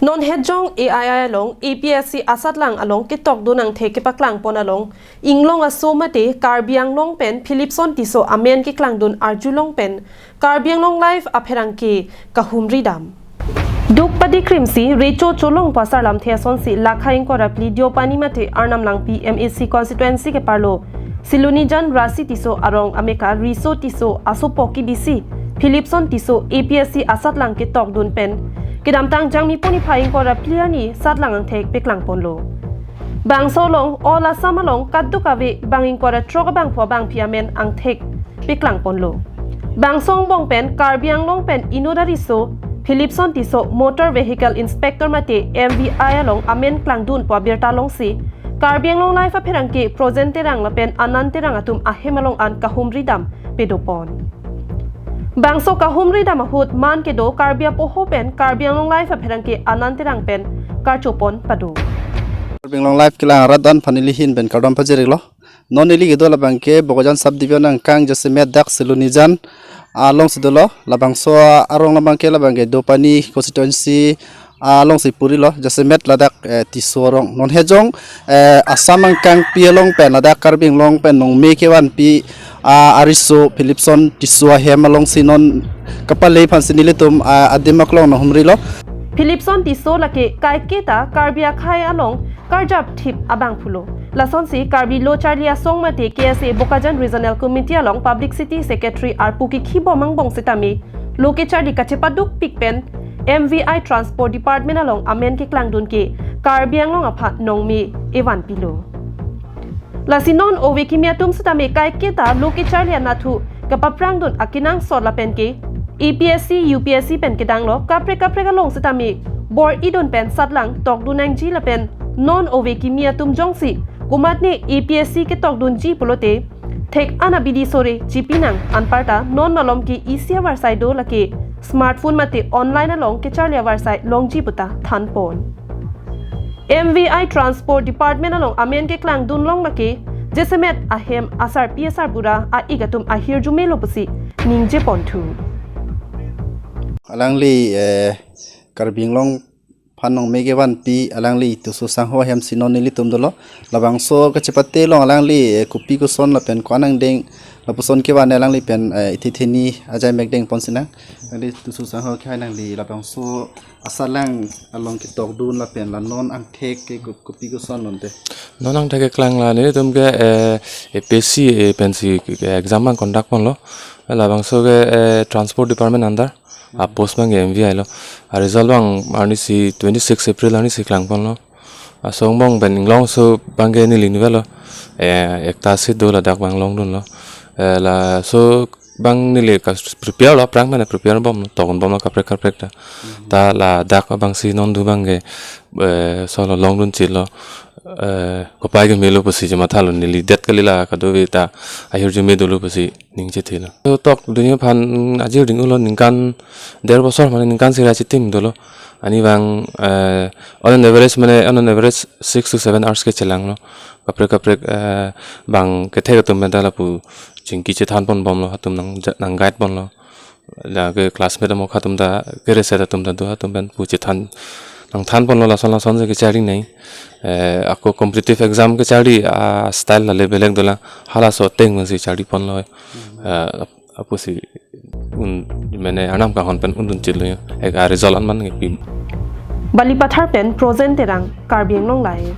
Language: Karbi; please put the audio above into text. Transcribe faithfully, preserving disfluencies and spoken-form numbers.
Non Hejong A I I along A P S C asatlang along ketokdun angthek kepaklangpon along Inglong Aso mate Karbi Anglong pen Philipson Tisso amen keklangdun arjulong pen Karbi Anglong Live apherangke kahumri dam. Duk padi krimsi recho cholong pasar lamthe asonsi lakha ingkoi ra phli Deopani mate Arnam Langpi M A C constituency keparlo Silonijan Rasi Tisso arong ameka Riso Tisso asopo kibisi Philipson Tisso A P S C asatlang ketokdun pen kedamtang Jangmi puni phai ingkoi ra phli arni satlang angthek peklangponlo. Bangso along All Assam along kadokave bang ingkoi ra throk abangphu abangphi amen angthek peklangponlo. Bangso angbong pen Karbi Anglong pen inut ariso Philipson Tisso Motor Vehicle Inspector mate M V I along amen klangdunpo abirta longsi Karbi Anglong Live apherangke Projen Terang lapen Anand Terang atum ahem along an kahumri dam pedopon. Bangso kahumri dam ahut man kedo Karbi apoho pen Karbi Anglong Live apherangke Anand Terang pen karchopon pado. Karbi Anglong Live kelang arat an aphan neli ahin pen kardom pajir-iklo. Non neli kedo labangke Bokajan Subdivision angkang jasemet dak Silonijan alongsi dolo. Labangso arong labangke labangke Deopani constituency alongsi purilo, jasemet ladak eh, Tisso arong. Non Hejong eh, Assam angkangpi along pen ladak Karbi Anglong pen nongme kevanpi ah, ariso Philipson Tisso ahem alongsi non kapale aphansi nelitum ah, adim aklong nanghumrilo. Philipson Tisso lake kaiketa Karbi akhei along karjap thip abangphulo. Lasonsi Karbi Lo Charli Asong mate K S A Bokajan Regional Committee along Publicity Secretary arpu kekhibom angbong sitame lo kecharli kachepadukpik pen M V I Transport Department along amen keklangdun ke Karbi Anglong aphan nongme evanpilo. Lasi non ove kimi atum sitame kaiketa lo kecharli anatthu kapaphrangdun akenangsot lapen ke A P S C, U P S C pen kedanglo kaprek kaprek along sitame bor-idun pen satlang tokdun nangji lapen non ove kimi atum jongsi komatne A P S C ketokdunji pulote thek an abidi sore chipinang anparta non malom ke isi avarsai do lake smartphone mate online along kecharli avarsai longji puta thanpon. M V I Transport Department along amen keklangdun long lake jasemet ahem asarpi asarbura a-ik atum ahirjume lo pusi ningjeponthu. Alangli eh, Karbi Anglong aphan nongme kevanpi alangli Tisso Sangho ahemsi non nelitum dolo. Labangso kachepate along alangli eh, kopi koson lapen ko-an angdeng lapuson kevan alangli pen eh, ithi theni ajai mekdeng pon sinang. Alangli Tisso Sangho kehai nangli labangso asatlang along ketokdun lapen la non angthek ke ko- kopi koson lonte. Non angthek keklang la nelitum ke eh, A P S C eh, pensi eh, exam abang conduct ponlo. Labangso ke eh, Transport Department under. A post abangke M V I lo. A result abang arnisi twenty six April arnisi klangponlo. Laso angbong pen Inglong Aso abangke neli nivelo. Eh, ekta seat do ladak abang longdunlo. Eh, laso abang neli kas prepare lo, aphrang mane prepare bomlo, tokdun bomlo kaprek kaprek ta. Ta ladak abangsi non do abangke eh, solo longdun chitlo. Eh, kopai kemelo pusi chemathalo, neli det kali la kadokave ta ahirjume dolo pusi ningje thilo. So tokdunji aphan ajir ding-ulo, ningkan der bosor mane ningkan sira chitim dolo. Ani abang eh, on an average mane on an average six to seven hours kechelanglo. Kaprek kaprek eh, bang kethek atum pen ta lapu chingki chethanpon bomlo, atum nang ja- nang guide ponlo. Lake classmate amokha atum ta, kere set atum ta do, atum pen pu chethan nangthanponlo, lason lason si kecharli nai. Eh, ako competitive exam kecharli astyle la le belek dolang, halaso ateng pensi charliponlo. Eh, ap- apusi un mane arnam kahon pen undun chitlo ya. Ek a result an man ngepi. Balipathar pen Projen Terang, Karbi Anglong Live.